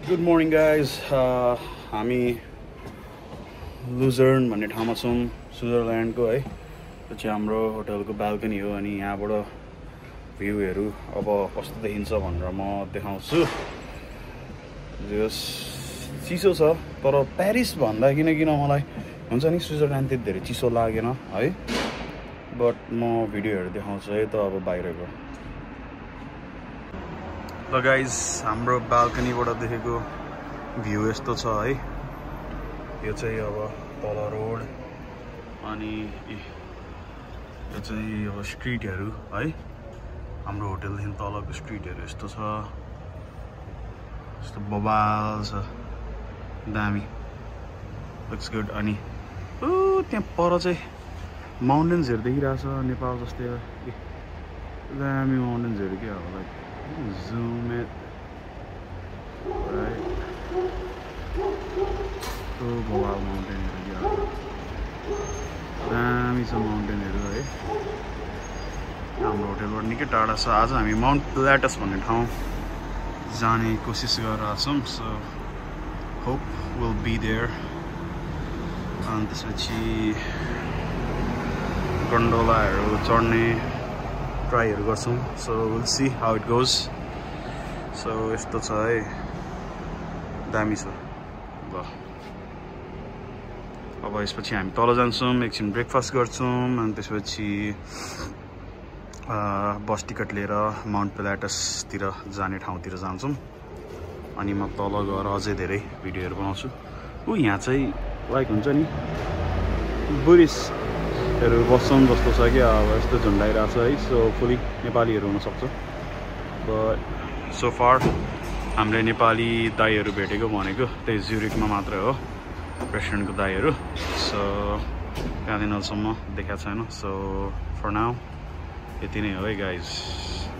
Good morning guys. हामी Lucerne भन्ने ठाउँमा छौँ स्विजरल्यान्डको है। यो चाहिँ हाम्रो होटलको बाल्कनी हो अनि यहाँबाट भ्यूहरू अब कस्तो देखिन्छ भनेर म देखाउँछु। जस चिसो छ तर प्यारिस भन्दा किन मलाई हुन्छ नि स्विजरल्यान्ड त्यति धेरै चिसो लागेन है। बट म भिडियोहरू देखाउँछु है त अब बाहिरको। ल गाइज हाम्रो बाल्कनीबाट देखेको भ्यू यस्तो छ है। यो चाहिँ अब तल रोड अनि यो चाहिँ अब स्ट्रिटहरू है। हाम्रो होटलदेखि तलको स्ट्रिटहरू यस्तो छ, यस्तो बबाल छ, दामी लुक्स गुड। अनि त्यहाँ पर चाहिँ माउन्टेन्सहरू देखिरहेछ नेपाल जस्तै दामी माउन्टेन्सहरू क्या हो। Like zoom it right so bawal mountain area दामी छ माउन्टेनहरू है। हाम्रो होटलबाट निकै टाढा छ। आज हामी माउन्ट पिलाटस भन्ने ठाउँ जाने कोसिस गरिरहेको छौँ। So hope will be there. अनि त्यसपछि गन्डोलाहरू चढ्ने ट्राईहरू गर्छौँ। So will see how it goes. So यस्तो छ है, दामी छ। ल अब यसपछि हामी तल जान्छौँ, एकछिन ब्रेकफास्ट गर्छौँ अनि त्यसपछि बस टिकट लिएर माउन्ट पिलाटसतिर जाने ठाउँतिर जान्छौँ। अनि म तल गएर अझै धेरै भिडियोहरू बनाउँछु। यहाँ चाहिँ लाइक हुन्छ नि बुद्धिस्टहरू बस्छन् जस्तो छ क्या। अब यस्तो झुन्डाइरहेको छ है। सो फुली नेपालीहरू हुनसक्छ। बट सो फार हामीले नेपाली दाईहरू भेटेको भनेको त्यही ज्युरिकमा मात्रै हो, प्रेसिडेन्टको दाईहरू। सो त्यहाँदेखि अहिलेसम्म देखाएको छैन। सो फर नाउ यति नै हो है गाइज।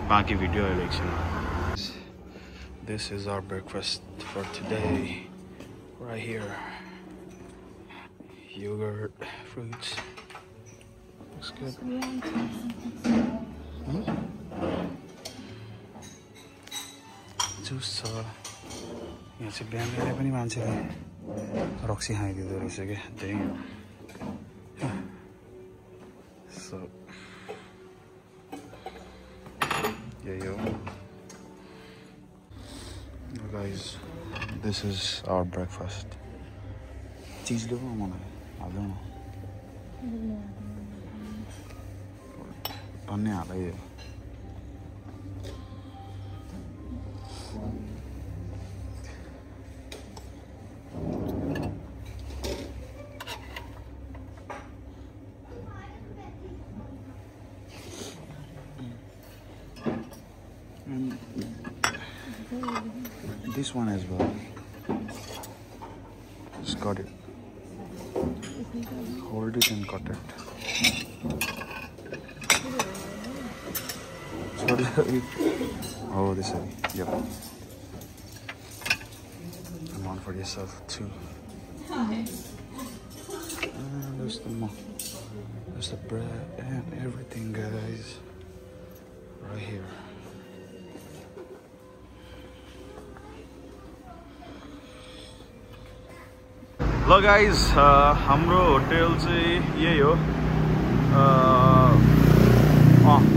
बाँकी भिडियो अहिले एकछिनमा। This is our breakfast for today right here. Yogurt, fruits. Looks good. Juice छ यहाँ चाहिँ। बिहान बेला पनि मान्छेले रक्सी खाइदिँदो रहेछ क्या त्यही। सो यही हो guys. This is our breakfast. चिज लो मलाई हाल्नु टन्नै हालै। This one as well. Just got it. Hold it and cut it. Sorry. Oh, this way. Yep. Come on for yourself too. And there's the bread and everything, guys. Right here. ल guys हाम्रो hotel चाहिँ यही हो।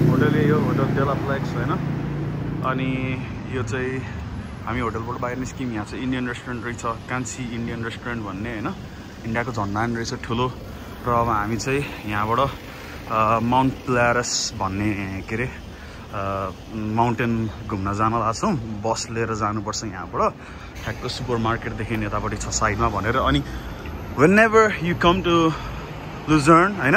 Hotel यही हो, hotel डेलाप्लेक्स होइन। अनि यो चाहिँ हामी होटलबाट बाहिर निस्क्यौँ। यहाँ चाहिँ इन्डियन रेस्टुरेन्ट रहेछ, कान्छी इन्डियन रेस्टुरेन्ट भन्ने होइन। इन्डियाको झन्डा नि रहेछ ठुलो। र अब हामी चाहिँ यहाँबाट माउन्ट पिलाटस भन्ने के अरे माउन्टेन घुम्न जान लाग्छौँ। बस लिएर जानुपर्छ यहाँबाट। ठ्याक्क सुपर मार्केटदेखि यतापट्टि छ साइडमा भनेर। अनि whenever you come to Luzerne होइन,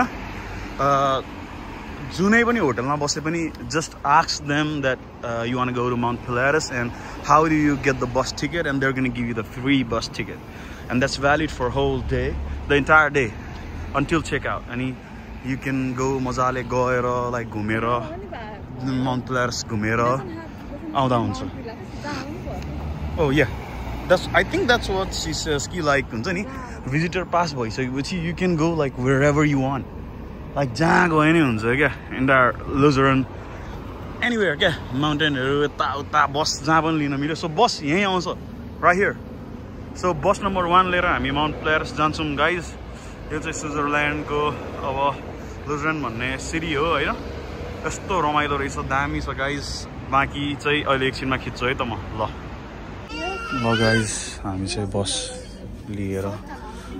जुनै पनि होटलमा बसे पनि just ask them that you want to go to Mount Pilatus and how do you get the bus ticket, and they're going to give you the free bus ticket, and that's valid for whole day, the entire day until checkout. अनि you can go मजाले गएर like घुमेर Mount Pilatus घुमेर आउँदा हुन्छ। Oh yeah, I think that's what she says कि like हुन्छ नि visitor pass भइसकेपछि you can go like wherever you want, like जहाँ गए नि हुन्छ क्या। entire Luzerne anywhere क्या, माउन्टेनहरू यता उता बस जहाँ पनि लिन मिल्यो। सो बस यहीँ आउँछ right here. So bus number 1 लिएर हामी माउन्ट पिलेरस जान्छौँ गाइज. यो चाहिँ स्विजरल्यान्डको अब लुजरन भन्ने सिटी हो हैन. यस्तो रमाइलो रहेछ, दामी छ गाइज. बाँकी चाहिँ अहिले एकछिनमा खिच्छु है त म. ल गाइज हामी चाहिँ बस लिएर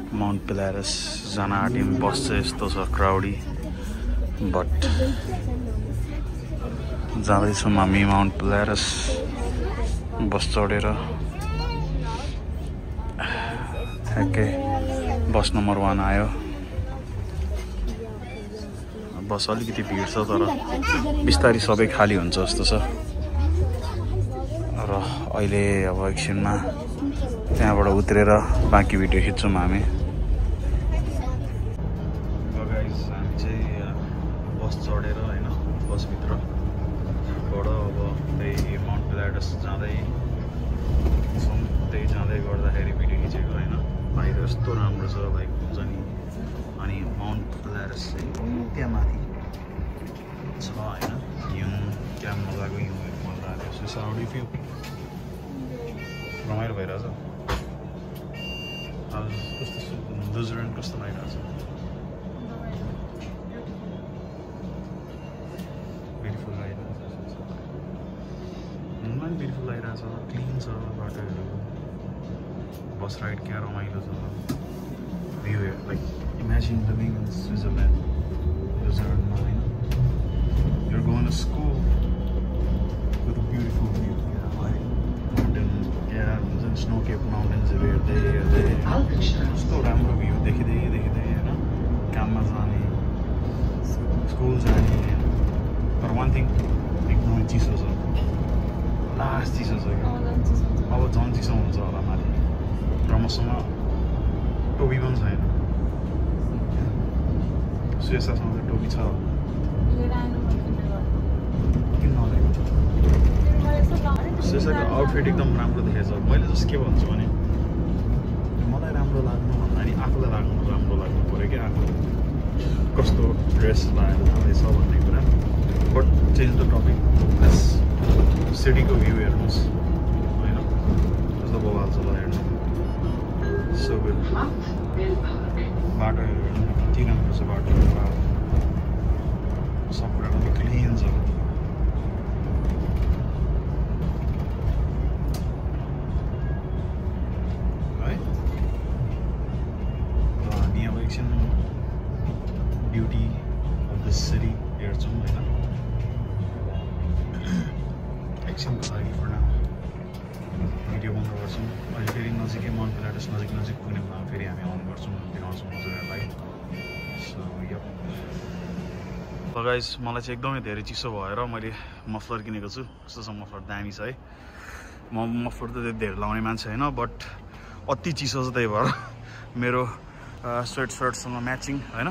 माउन्ट पिलेरस जान आँट्यौँ. बस चाहिँ यस्तो छ क्राउडी, बट जाँदैछौँ हामी माउन्ट पिलेरस बस चढेर. ठ्याक्कै बस नम्बर 1 आयो. बस अलिकति भिड छ तर बिस्तारै सबै खाली हुन्छ जस्तो छ. र अहिले अब एकछिनमा त्यहाँबाट उत्रेर बाँकी भिडियो खिच्छौँ हामी. गाइस हामी चाहिँ बस चढेर हैन बसभित्रबाट अब त्यही माउन्ट पिलेरस जाँदै गर्दाखेरि भिडियो खिचेको हैन. बाहिर यस्तो राम्रो छ लाइक हुन्छ नि. अनि माउन्ट पिलेरस चाहिँ त्यहाँ माथि छ हैन. हिउँ क्या मजाको हिउँ मजा आयो. So how do you feel? रमाइलो भइरहेछ. कस्तो लुजरन कस्तो लागिरहेछ? ब्युटिफुल लागिरहेछ. मलाई ब्युटिफुल लागिरहेछ. क्लिन छ बाटोहरू. बस राइड क्या रमाइलो छ. View like imagine living in Switzerland. लुजरनमा हैन. You're going to school with a beautiful view, like mountain, snow-capped mountains are there. So राम्रो view देखिँदै हैन. काममा जाने, स्कुल जाने. तर one thing एकदमै चिसो छ. लास्ट चिसो छ. अब झन् चिसो हुन्छ होला माथि. र मसँग टोपी पनि छैन. सुयसासँग त टोपी छ. सुयसाको आउटफिट एकदम राम्रो देखेछ. मैले जस्ट के भन्छु भने मलाई राम्रो लाग्नु भन्दा नि आफूलाई राम्रो लाग्नु पऱ्यो क्या. आफू कस्तो ड्रेस लगाएर जाँदैछ भन्ने कुरा. But change the topic. Plus सिटीको भ्यू हेर्नुहोस् होइन. कस्तो बवाल छ ल हेर्नु. So good. बाटोहरू हेर्नु कति राम्रो छ. बाटोहरू सब कुरा कति क्लिन छ. ब्युटी अफ द सिटी हेर्छौँ होइन. एकछिनको लागि फर नाउ भिडियो बन्द गर्छौँ. अहिले फेरि नजिकै माउन्ट पिलेरस नजिक पुग्ने बेलामा फेरि हामी अन गर्छौँ, देखाउँछौँ हजुरहरूलाई. सो यो गाइस मलाई चाहिँ एकदमै धेरै चिसो भएर मैले मफलर किनेको छु. कस्तो छ मफलर? दामी छ है. म मफलर त त्यति धेरै लाउने मान्छे होइन, बट अति चिसो छ त्यही भएर मेरो स्वेट सर्टसँग म्याचिङ होइन.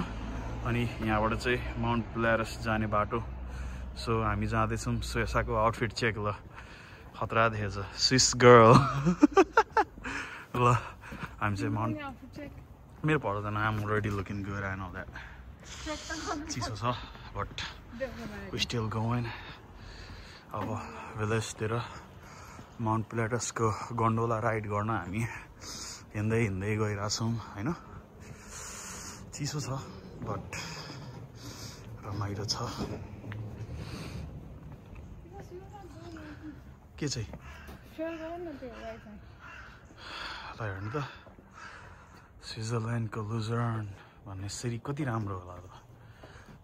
अनि यहाँबाट चाहिँ माउन्ट पिलेरस जाने बाटो. सो हामी जाँदैछौँ. सुयसाको आउटफिट चेक. ल खतरा देखेछ. Swiss girl. ल हामी चाहिँ माउन्ट मेरो पर्दैन. I'm ready looking good and all that. चिसो छ बट वी स्टिल गोइङ. अब भिलेजतिर माउन्ट पिलेरसको गन्डोला राइड गर्न हामी हिँड्दै गइरहेछौँ होइन. चिसो छ बट रमाइलो छ. के चाहिँ ल हेर्नु त. स्विजरल्यान्डको लुजर्न भन्ने सिटी कति राम्रो होला त.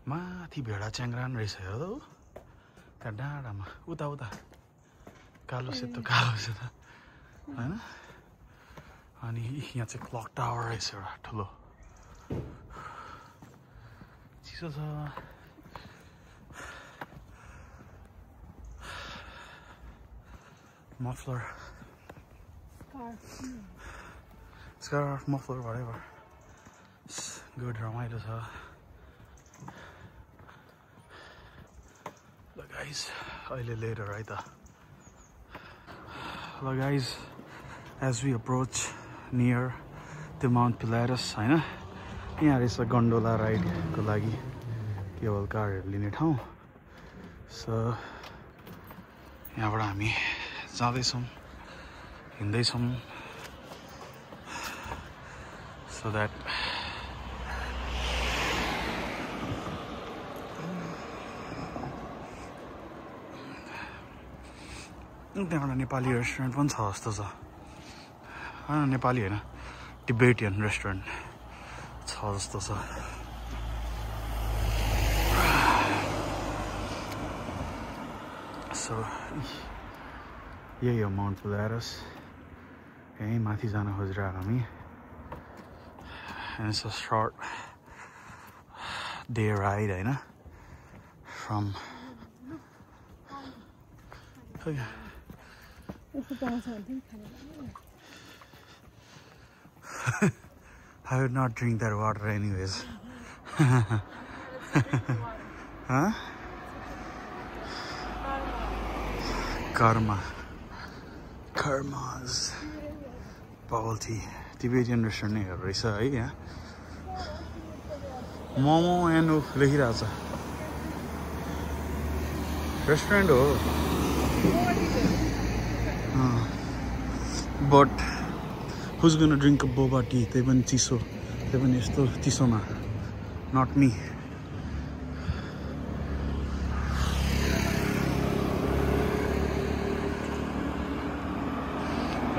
माथि भेडा च्याङ्ग्रान रहेछ हेर त. त्यहाँ डाँडामा उता कालो सेतो होइन. अनि यहाँ चाहिँ क्लक टावर रहेछ एउटा ठुलो. चिसो छ. Muffler scarf, muffler, whatever. It's good, ramailo cha. Look guys, aile later right ta. Hello guys, as we approach near the Mount Piletus, हैन यहाँ रहेछ gondola ride को लागि केवल कारहरु लिने ठाउँ. So यहाँबाट हामी जाँदै छौं. हिँड्दैछौँ so that त्यहाँबाट नेपाली रेस्टुरेन्ट पनि छ जस्तो छ नेपाली हैन टिबेटियन रेस्टुरेन्ट छ जस्तो छ so यही हो माउन्ट पिलारस यही माथि जान खोजिरहेको हामी and it's a short day ride हैन from I would not drink that water anyways. Huh? Karma's bubble tea. Tibetan restaurant नै रहेछ है यहाँ मोमो एन्ड लेखिरहेको छ रेस्टुरेन्ट हो but who's gonna drink a boba tea? त्यही पनि चिसो त्यही पनि यस्तो चिसोमा not me.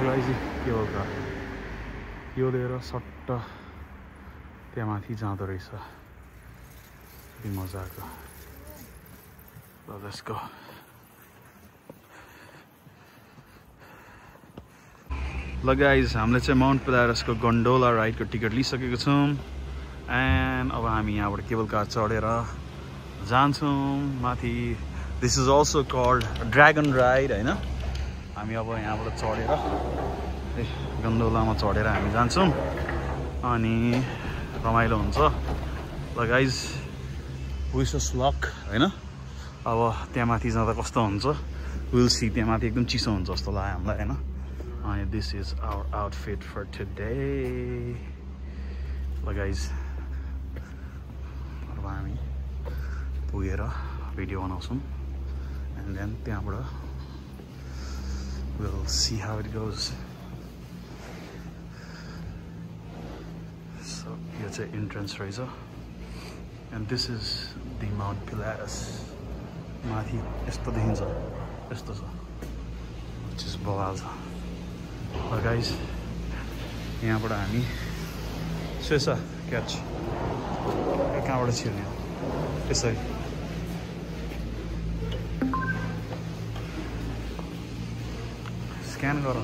Guys, के होला यो लिएर सट्ट त्यहाँ माथि जाँदो रहेछ कति मजाको ल लेट्स गो ल गाइज हामीले चाहिँ माउन्ट पिलारसको गन्डोला राइडको टिकट लिइसकेको छौँ एन्ड अब हामी यहाँबाट केबल कार चढेर जान्छौँ माथि this is also called dragon ride हैन हामी अब यहाँबाट चढेर गन्डोलामा चढेर हामी जान्छौँ अनि रमाइलो हुन्छ ल गाइज विश अस लक हैन अब त्यहाँ माथि जाँदा कस्तो हुन्छ विल सी त्यहाँ माथि एकदम चिसो हुन्छ जस्तो लाग्यो हामीलाई हैन अनि this is our outfit for today ल गाइज अब हामी पुगेर भिडियो बनाउँछौँ एन्ड देन त्यहाँबाट we'll see how it goes. So here's the entrance razor, and this is the Mount Pilatus. Mathi esto dekhincha esto cha which is bawal cha. But guys yahabata हामी सेसा catch कहाँबाट छिर्ने यसरी scan गर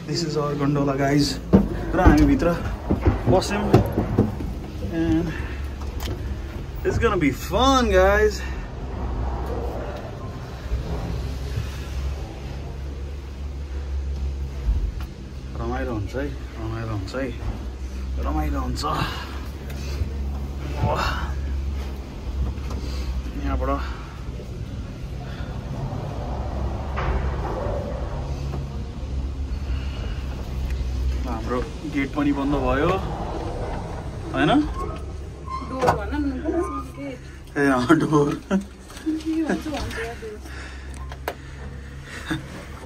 this is our gondola guys र हामी भित्र बस्यौँ and it's gonna be fun guys रमाइलो हुन्छ है रमाइलो हुन्छ है रमाइलो हुन्छ यहाँबाट हाम्रो गेट पनि बन्द भयो हैन ए डोर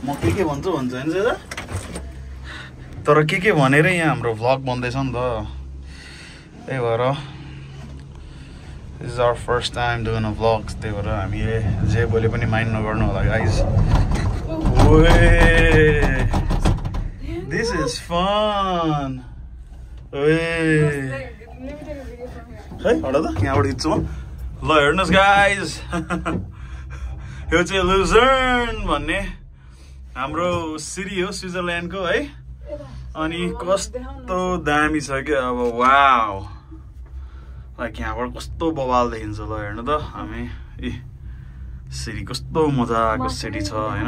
म के भन्छु भन्छ हैन दादा तर के भनेरै यहाँ हाम्रो भ्लग बन्दैछ नि त त्यही भएर this is our first time doing a vlog त्यही भएर हामीले जे बोले पनि माइन्ड नगर्नु होला गाइज this is fun है हडा त यहाँबाट हिँड्छु म ल हेर्नुहोस् गाइज यो चाहिँ लुजर्न भन्ने हाम्रो सिटी हो स्विजरल्यान्डको है अनि कस्तो दामी छ क्या अब वाउ लाइक यहाँबाट कस्तो बवाल देखिन्छ ल हेर्नु त हामी सिटी कस्तो मजाको सिटी छ हैन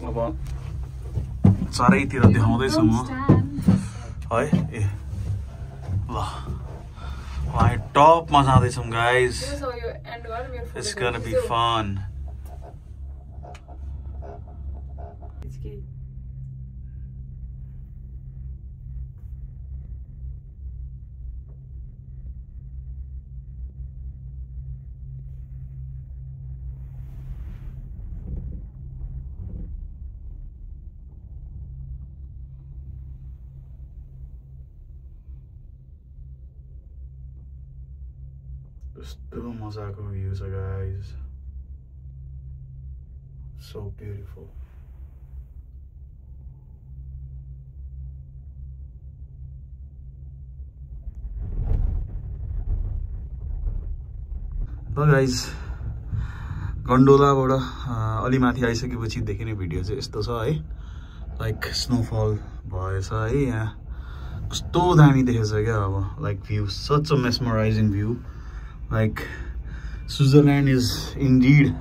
अब चारैतिर देखाउँदैछु म है ए ल हामी टपमा जाँदैछौँ guys it's gonna be fun Still मजाको view छ guys. So beautiful. So guys, गन्डोलाबाट अलि माथि आइसकेपछि देखिने भिडियो चाहिँ यस्तो छ है. लाइक स्नोफल भएछ है यहाँ. कस्तो दामी देखेछ क्या अब. Like view, such a mesmerizing view. Like Switzerland is indeed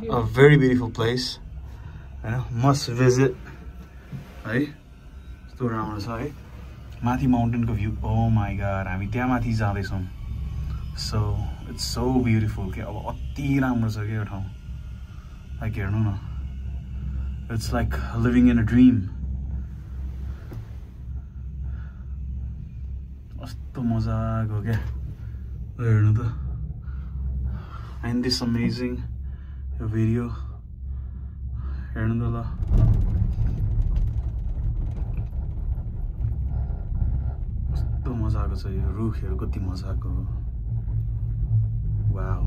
a very beautiful place. You know, must visit. है यस्तो राम्रो छ है. माथि माउन्टेन को भ्यू. Oh my god, हामी त्यहाँ माथि जाँदैछौँ. So it's so beautiful के अब अति राम्रो छ के यो ठाउँ. लाइक हेर्नु न. It's like living in a dream. कस्तो मजाको क्या. हेर्नु त. And this amazing video. हेर्नु त ल. कस्तो मजाको छ यो रुखहरू कति मजाको. Wow.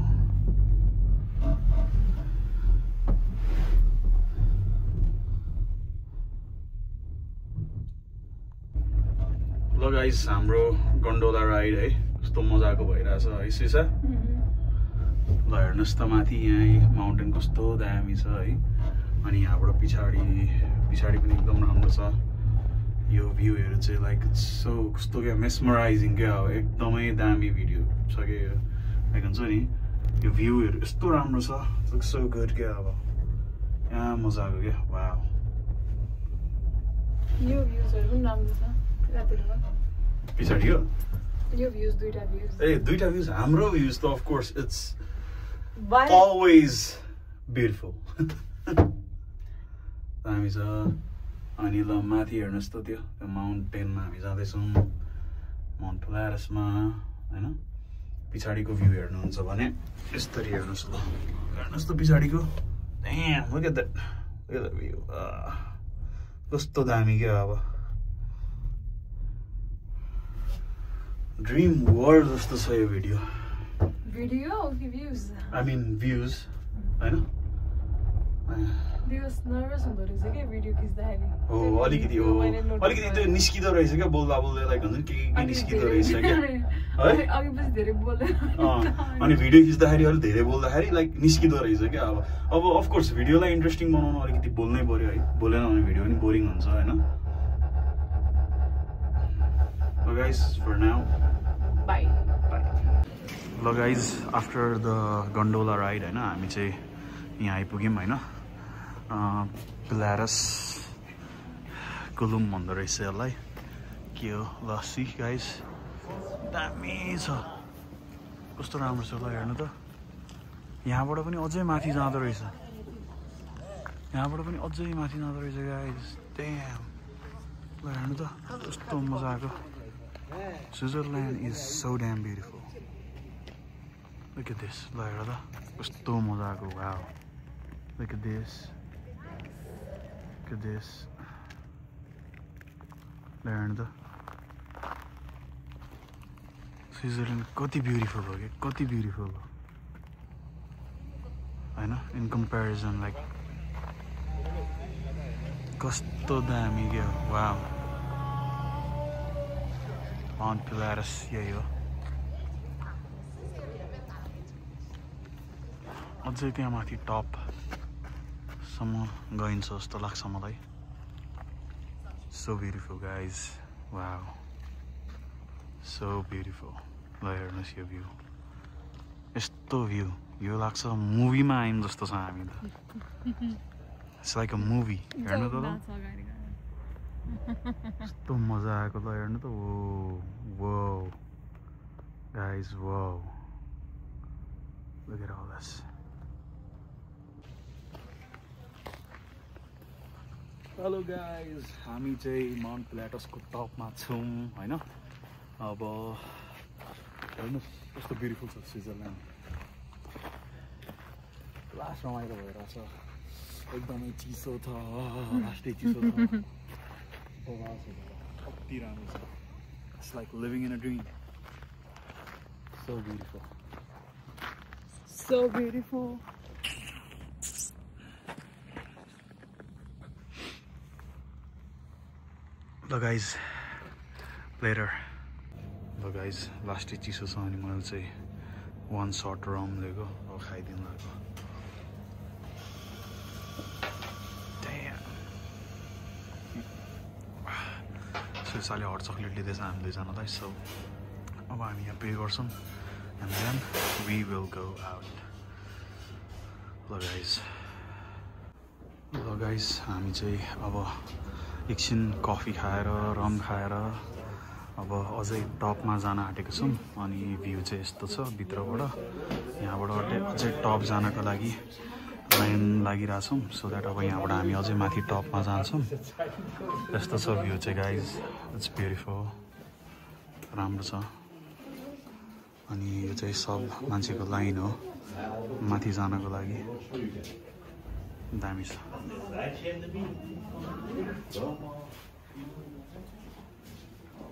Hello guys, हाम्रो गन्डोला राइड है कस्तो मजाको भइरहेछ है सिसा. ल हेर्नुस् त माथि यहाँ माउन्टेन कस्तो दामी छ है. अनि यहाँबाट पछाडी पनि एकदम राम्रो छ. यो भ्यूहरु चाहिँ लाइक सो कस्तो क्या मेस्मराइजिङ क्या. एकदमै दामी भिडियो छ के यो. लाइक हुन्छ नि यो भ्यूहरु यस्तो राम्रो छ. लुक्स सो गुड क्या अब. यहाँ मजाको क्या. वाउ. यो भ्यूजहरु पनि राम्रो छ. रातिको पछाडी यो भ्यूज दुईटा भ्यूज. ए दुईटा भ्यूज. हाम्रो भ्यूज त of course it's always beautiful. दामी छ. अनि ल माथि हेर्नुस् त त्यो माउन्टेनमा हामी जाँदैछौँ. माउन्ट पिलारसमा हैन. पछाडीको भ्यू हेर्नुहुन्छ भने यसरी हेर्नुस् ल. हेर्नुस् त पछाडीको. Damn, look at that. Look at that view. कस्तो दामी क्या अब. ड्रीम वर्ल्ड जस्तो छ यो भिडियो. कि भ्यूज? I mean views. हैन. दिवस नर्भस हुँदो रहेछ के भिडियो खिच्दाखेरि. हो अलिकति त्यो निस्किदो रहेछ क्या. बोल्दा लाइक हुन्छ के निस्किदो रहेछ क्या है. अघि पछि धेरै बोले. अनि भिडियो खिच्दाखेरि अलि धेरै बोल्दाखेरि लाइक निस्किदो रहेछ क्या. अब अफ कोर्स भिडियोलाई इन्ट्रेस्टिङ बनाउनु अलिकति बोल्नै पर्यो है. बोलेन भने भिडियो पनि बोरिङ हुन्छ हैन. So guys, for now, bye. Hello guys, after the gondola ride हैन हामी चाहिँ यहाँ आइपुग्यौँ हैन. पिलारस कुलुम भन्दो रहेछ यसलाई. के हो ल सी गाइस. दामी छ. कस्तो राम्रो छ ल हेर्नु त. यहाँबाट पनि अझै माथि जाँदो रहेछ. गाइस. ड्याम. ल हेर्नु त कस्तो मजाको. Switzerland is so damn beautiful. Look at this. ल हेर त कस्तो मजाको. Wow. Look at this. ल हेर्नु त. स्विजरल्यान्ड कति ब्युटिफुल हो. कति ब्युटिफुल हो हैन. इन कम्पेरिजन लाइक कस्तो दामी क्या. वाउ. माउन्ट पिलारस यही हो. अझै त्यहाँ माथि टपसम्म गइन्छ जस्तो लाग्छ मलाई. So beautiful guys. Wow. So beautiful. ल हेर्नुहोस् यो भ्यू. यस्तो भ्यू यो लाग्छ मुभीमा आइम जस्तो छ हामी त. It's like a movie. हेर्नु त ल. यस्तो मजा आएको ल हेर्नु त. Whoa. Guys, whoa. Look at all this. Hello guys, हामी चाहिँ माउन्ट पिलाटसको टपमा छौँ हैन. अब हेर्नुहोस् कस्तो ब्युटिफुल छ स्विजरल्यान्ड. लास्ट रमाइलो भइरहेछ. एकदमै चिसो छ. लास्टै चिसो छ. कति राम्रो छ. It's like living in a dream. So beautiful. So beautiful. Hello guys, later. Hello guys, last चिसो छ अनि मैले चाहिँ one shot rum लिएको अब खाइदिनु लाग्यो. So साले हट चकलेट लिँदैछ हामी दुईजनालाई. So अब हामी यहाँ पे गर्छौँ and then we will go out. Hello guys, हामी चाहिँ अब एकछिन कफी खाएर रम खाएर अब अझै टपमा जान आँटेको छौँ. अनि भ्यू चाहिँ यस्तो छ भित्रबाट. यहाँबाट अझै टप जानको लागि लाइन लागिरहेछौँ. सो द्याट अब यहाँबाट हामी अझै माथि टपमा जान्छौँ. यस्तो छ भ्यू चाहिँ गाइज. It's beautiful. राम्रो छ. अनि यो चाहिँ सब मान्छेको लाइन हो माथि जानको लागि. दामी छ.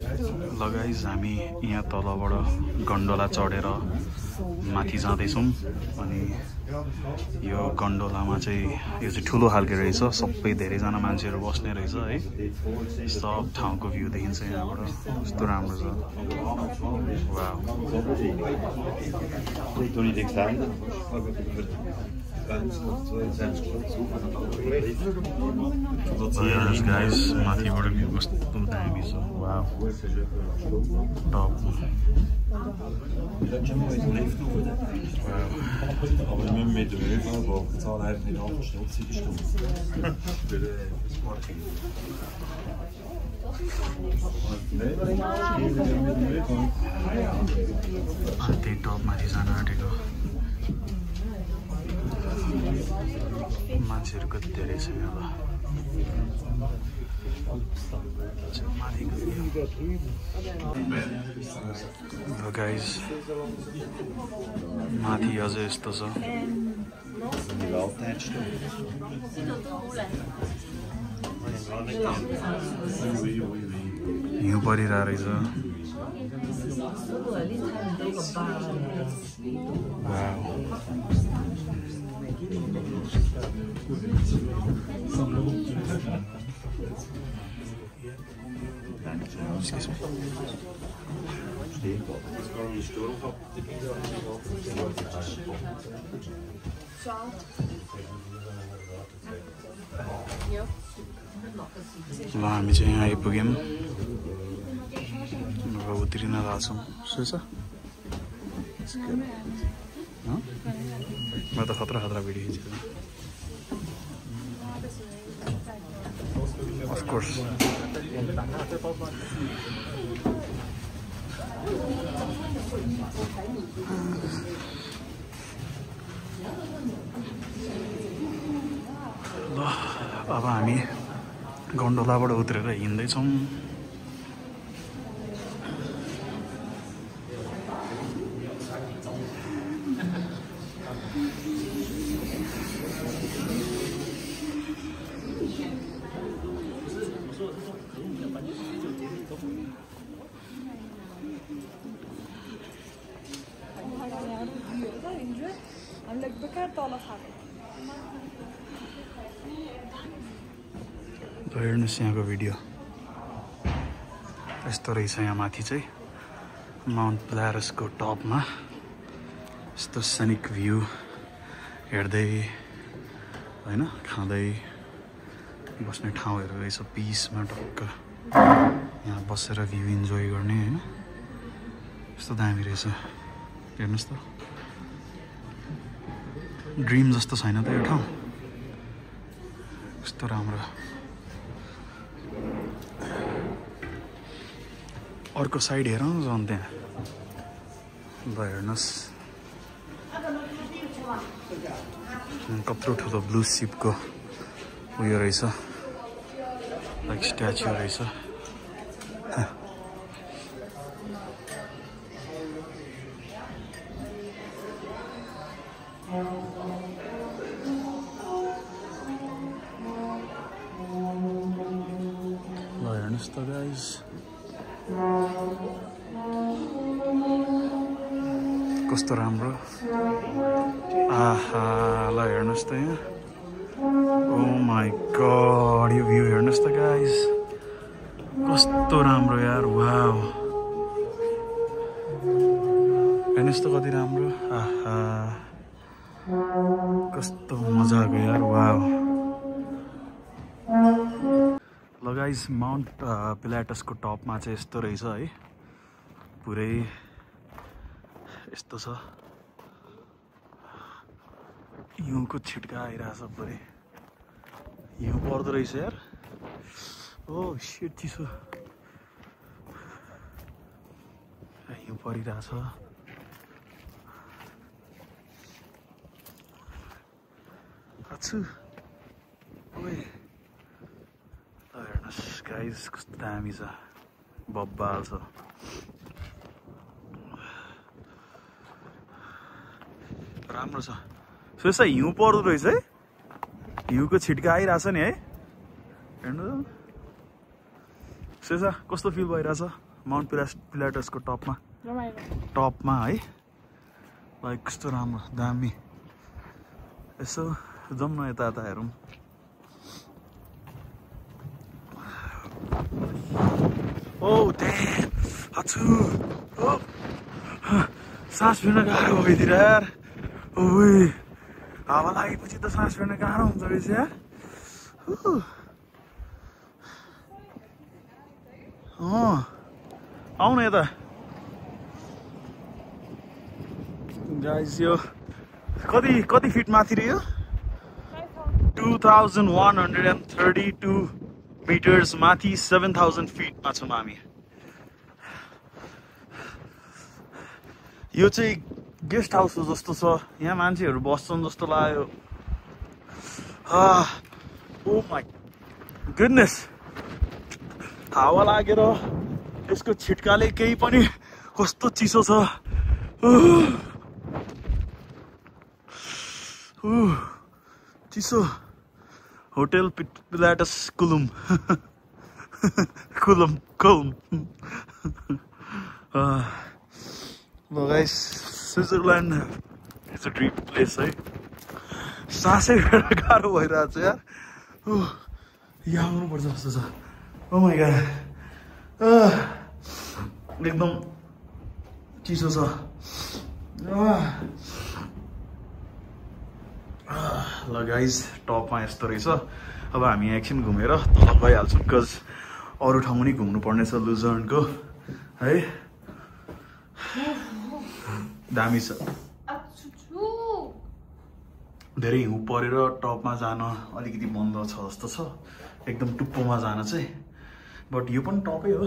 ल गाइज हामी यहाँ तलबाट गन्डोला चढेर माथि जाँदैछौँ. अनि यो गन्डोलामा चाहिँ यो चाहिँ ठुलो खालको रहेछ. सबै धेरैजना मान्छेहरू बस्ने रहेछ है. सब ठाउँको भ्यू देखिन्छ यहाँबाट. कस्तो राम्रो छ. वाउ. गाइस माथिबाट भ्यू कस्तो दामी छ. Wow. Top. Aber wir müssen mit dem ÖV, wo die Zahl einfach nicht anverschnupft ist, त्यही टपमाथि जान आँटेको. मान्छेहरू कति धेरै छ यहाँ. गाइस माथि अझै यस्तो छ. हिउँ परिरहेको रहेछ. Excuse me. ल हामी चाहिँ यहाँ आइपुग्यौँ. अब उत्रिन लाग्छौँ. सो छ म त खतरा भिडियो खिचेको. Of course. ल अब हामी गन्डोलाबाट उत्रेर हिँड्दैछौँ. हेर्नुहोस् यहाँको भिडियो यस्तो रहेछ. यहाँ माथि चाहिँ माउन्ट प्लारसको टपमा यस्तो सनिक भ्यू हेर्दै होइन खाँदै बस्ने ठाउँहरू रहेछ. पिसमा टक्क यहाँ बसेर भ्यू इन्जोय गर्ने होइन. यस्तो दामी रहेछ. हेर्नुहोस् त. ड्रिम जस्तो छैन त यो ठाउँ. कस्तो राम्रो. अर्को साइड हेरौँ झन् त्यहाँ. ल हेर्नुहोस् कत्रो ठुलो ब्लू सिपको उयो रहेछ. लाइक स्ट्याच्यु रहेछ. ल हेर्नुहोस् त गाइस. कस्तो राम्रो आहा ल हेर्नुस् त यहाँ ओ माई गॉड यो भ्यू हेर्नुस् त गाइस कस्तो राम्रो यार वाउ हेर्नुस् त कति राम्रो आहा कस्तो मजाको यार वाउ ल गाइस माउन्ट पिलाटसको टपमा चाहिँ यस्तो रहेछ है पुरै यस्तो छ हिउँको छिट्का आइरहेछ पुरै हिउँ पर्दो रहेछ यार ओ शिट चिसो हिउँ परिरहेछ आछु ओए हेर्नुहोस् गाइस कस्तो दामी छ बब्बाल छ राम्रो छ सुसा हिउँ पर्दो रहेछ है हिउँको छिट्का आइरहेछ नि है हेर्नु सुसा कस्तो फिल भइरहेछ माउन्ट पिलाटसको टपमा है लाइक कस्तो राम्रो दामी यसो जाउँ न यता हेरौँ ओ ड्याम आछु सास फेर्न गाह्रो भइदिएर यार ओए हावा लागेपछि त सास फेर्न गाह्रो हुन्छ रहेछ यार आऊ न यता गाइस यो कति फिट माथि रे यो 2132 मिटर्स माथि 7000 फिटमा छौँ हामी यो चाहिँ गेस्ट हाउस हो जस्तो छ यहाँ मान्छेहरू बस्छन् जस्तो लाग्यो ओ माई गुडनेस हावा लागेर यसको छिट्काले केही पनि कस्तो चिसो छ चिसो hotel Pilatus Kulm guys Switzerland it's a dream place है सासै फेर्न गाह्रो भइरहेको छ यार यहाँ आउनुपर्छ जस्तो छ ओ माई गॉड एकदम चिसो छ ल गाइस टपमा यस्तो रहेछ अब हामी एकछिन घुमेर तल गइहाल्छौँ बिकज अरू ठाउँ पनि घुम्नु पर्नेछ लुजर्नको है दामी छ धेरै हिउँ परेर टपमा जान अलिकति बन्द छ जस्तो छ एकदम टुप्पोमा जान चाहिँ बट यो पनि टपै हो